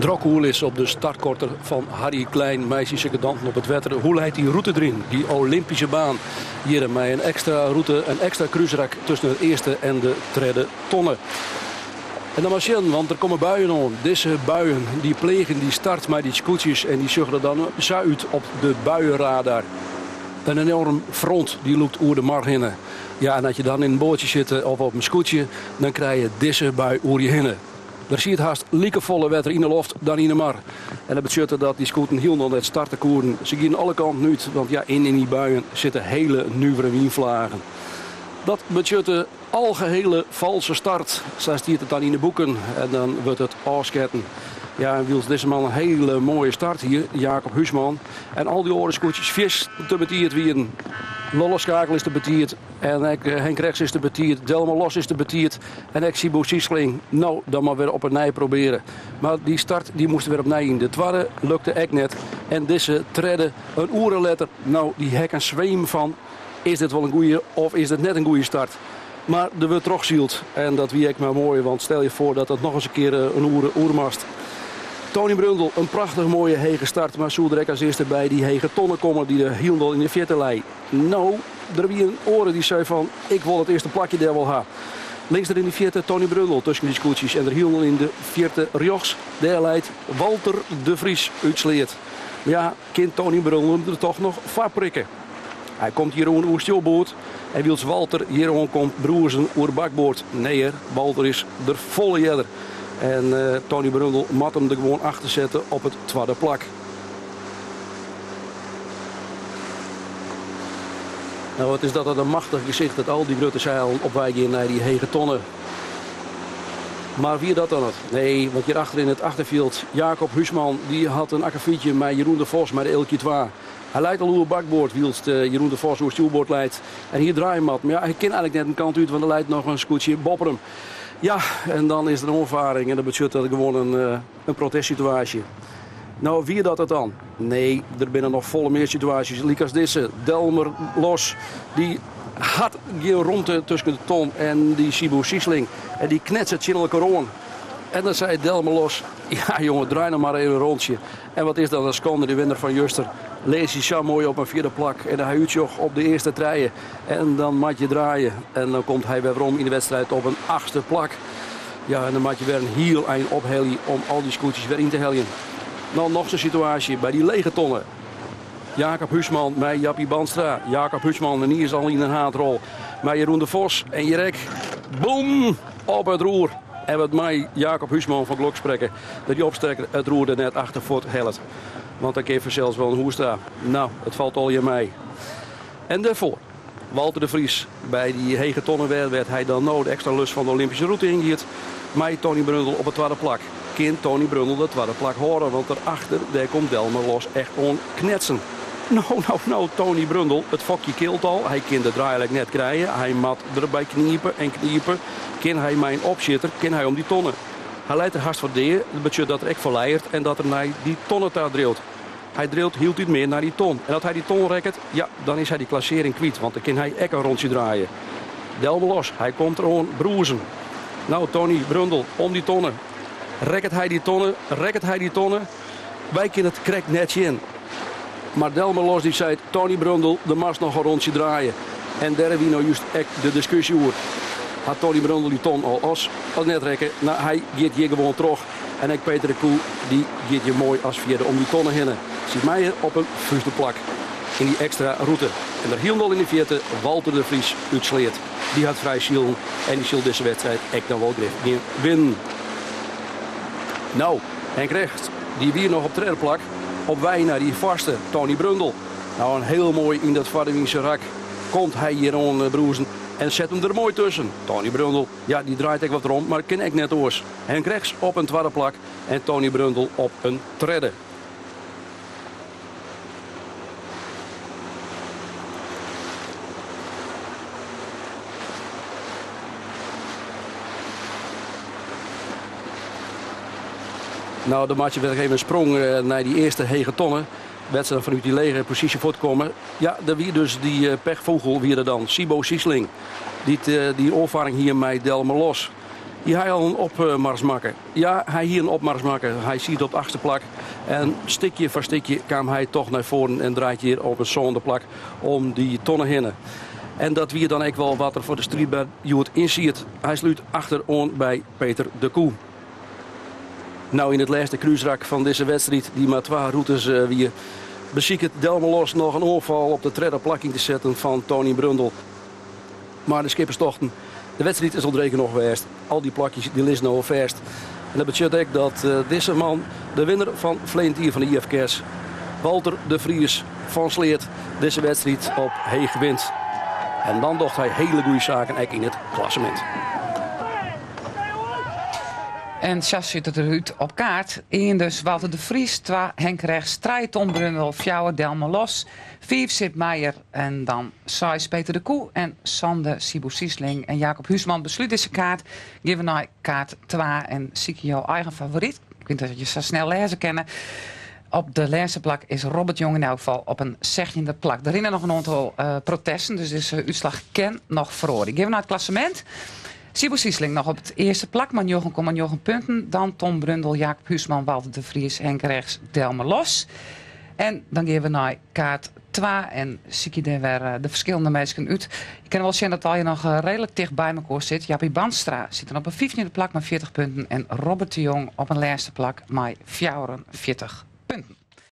Drok oerlis op de startkotter fan Harry Klein mei syn sekondanten op it wetter. Hoe leit dy rûte deryn, dy Olympyske baan? Hjir mei in ekstra rûte, in ekstra krúsrak tusken de earste en de tredde tonne. En dan mar sjen, want der komme buien oan. Dizze buien dy pleagen dy start mei dy skûtsjes en dy sjogge der dan sa út op de buienradar. In enoarm front dy lûkt oer de mar hinne. Ja, en as je dan yn in boatsje sitte of op in skûtsje, dan krije je dizze bui oer je hinne. Der siet hast likefolle wetter yn de loft dan yn de mar. En dat betsjutte dat dy skûten hielendal net starte koenen. Se gienen alle kanten út, want ja, yn dy buien sitte hele nuvere wynflagen. Dat betsjutte algehele false start, sa stiet it dan yn de boeken. En dan wurdt it ôfsketten. Ja, en wylst dizze man in hele moaie start hie, Jacob Huisman, en al dy oare skûtsjes fierste betiid wienen. Lolle Schakel is te betiid en ek Henk Regts is te betiid, Delmer Los is te betiid en ek Siebo Siesling. No, dan mar wer op 'e nij probearje. Mar dy start dy moast wer opnij yn. De twadde lukte ek net. En dizze tredde, in oere letter, no, dy ha ik in sweem fan. Is dit wol in goeie of is dit net in goeie start? Mar der wurdt trochsyld en dat wie ek mar moai, want stel je foar dat dat noch ris in kear in oere oer moast. Tony Brundel, in prachtich moaie hege start, mar soe der ek as earste by dy hege tonne komme dy't der hielendal yn de fierte lei. No, der wie in oare dy sei fan ik wol it earste plakje dêr wol ha. Links der yn de fierte Tony Brundel tusken dy skûtsjes en der hielendal yn de fierte rjochts, dêr leit Walter de Vries út Sleat. Mar ja, kin Tony Brundel him der toch noch foar prikke? Hy komt hjir oan oer stjoerboard en wylst Walter hjir oankomt brûzen oer bakboard. Nee hear, Walter is der folle earder. En Tony Brundel moat him der gewoan achter sette op it twadde plak. No, wat is dat in machtich gesicht dat al dy grutte seilen op wei gean nei dy hege tonne. Mar wie dat dan it? Nee, want hjir achter yn it achterfjild, Jacob Huisman, dy hat in akkefietje mei Jeroen de Vos mei de Eelkje 2. Hy leit al oer bakboard, wylst Jeroen de Vos oer stjoerboard leit en hier draaie moat. Mar ja, hy kin eigentlik net in kant út, want der leit noch in skûtsje boppe him. Ja, en dan is der in oanfaring en dat betsjut dat gewoan in protestsituaasje. No, wie dat it dan? Nee, der binne noch folle mear situaasjes, lykas dizze. Delmer Los, dy hat gjin romte tusken de ton en dy Siebo Siesling. En dy knetset tsjin elkoar oan. En dan sei Delmer Los, ja jonge, draai noch mar even in rûntsje. En wat is dat in skande, dy winner fan juster lizze sa moai op in fjirde plak en hy útsjoch op de earste trije. En dan moat je draaie en dan komt hy wer werom yn de wedstriid op in achtste plak. Ja, en dan moat je wer in hiel ein ophelje om al dy skûtsjes wer yn te heljen. Dan noch sa'n situaasje by dy lege tonne. Jacob Huisman mei Jappie Bandstra. Jacob Huisman en hy is al yn in haadrol. Mei Jeroen de Vos en Jirek. Boem! Op it roer. En wat mei Jacob Huisman fan gelok sprekke dat dy opstekker it roer der net achter fuort hellet. Want dan kin fansels wol in hûs ta. No, it falt allegear mei. En dêrfoar Walter de Vries by dy hege tonne wer, wêr't hy dan no de ekstra lus fan de Olympyske rûte yn giet, mei Tony Brundel op it twadde plak. Kin Tony Brundel dat twadde plak hâlde, want derachter dêr komt Delmer Los echt oan knetsen. No, no, no, Tony Brundel, it fokje kilt al, hy kin de draailek net krije, hy moat derby knipe en knipe. Kin hy mei in opsjitter, kin hy om dy tonne. Hy leit der hast foar dea, dat betsjut dat er ek ferleiert en dat er nei dy tonne ta driuwt. Hy driuwt hieltyd mear nei dy ton. En as hy dy ton rekket, ja, dan is hy dy klassearring kwyt, want dan kin hy ek in rûntsje draaie. Delmer Los, hy komt der oan brûzen. No, Tony Brundel, om dy tonne. Rekket hy dy tonne? Rekket hy dy tonne? Wy kinne it krekt net sjen. Mar Delmer Los dy seit, Tony Brundel, do moatst noch in rûntsje draaie. En dêr wie no just ek de diskusje oer. Hat Tony Brundel dy ton al as of net rekke? No, hy giet hjir gewoan troch. En ek Peter de Koe dy giet hjir moai as fjirde om dy tonne hinne. Siet Meijer op in fyfde plak yn dy ekstra rûte. En der hielendal yn de fierte Walter de Vries út Sleat. Dy hat frij silen en dy sil dizze wedstriid ek noch wol grif gean winnen. No, Henk Regts dy wie noch op tredde plak op wei nei dy foarste Tony Brundel. No, en hiel moai yn dat foarwynse rak komt hy hjir oan brûzen en set him der moai tusken. Tony Brundel. Ja, dy draait ek wat rûn, mar kin ek net oars. Henk Regts op in twadde plak en Tony Brundel op in tredde. No, dan meitsje we even in sprong nei dy earste hege tonne. Wêr't se dan fanút dy lege posysje fuortkomme. Ja, der wie dus dy pechfûgel wie der dan, Siebo Siesling. Dy't dy oanfarring hie mei Delmer Los. Hie hy al in opmars makke? Ja, hy hie in opmars makke. Hy siet op it achtste plak en stikje foar stikje kaam hy toch nei foaren en draait hjir op in sânde plak om dy tonne hinne. En dat wie dan ek wol wat der foar de striidber hjoed yn siet. Hy slút achteroan by Peter de Koe. Nou yn it lêste krúsrak fan dizze wedstriid, dy't mar twa rûtes wie, besiket Delmer Los noch in oanfal op de tredde plak yn te setten fan Tony Brundel. Mar de skippers tochten, de wedstriid is al dreech genôch west, al dy plakjes dy lizze no al fêst. En dat betsjut ek dat dizze man de winner fan ferleden jier fan de IFKS, Walter de Vries fan Sleat, dizze wedstriid op Heech wint. En dan docht hy hiele goede saken ek yn it klassemint. En sa sjocht it derút op kaart. Ien dus Walter de Vries, twa Henk Regts, trije Tom Brundel, fjouwer Delmer Los, fiif Sip Meijer en dan seis Peter de Koe en sânde Siebo Siesling en Jacob Huisman beslút dizze kaart. Gean we nei kaart twa en sykje jo eigen favoryt. Ik wit dat je sa snel lêze kinne. Op de lêste plak is Robert Jong yn elk gefal op in sechstjinde plak. Der rinne noch in oantal protesten, dus dizze útslach kin noch feroarje. Gean we nei it klassemint. Siebo Siesling noch op it earste plak mei 9,9 punten. Dan Tom Brundel, Jacob Huisman, Walter de Vries, Henk Regts, Delmer Los. En dan gean we nei kaart 2 en sykje dêr wer de ferskillende minsken út. Je kinne wol sjen dat allegear noch reedlik ticht by mekoar sit. Jappie Bandstra sit dan op in fyftjinde plak mei 40 punten en Robert de Jong op in lêste plak mei 44 punten.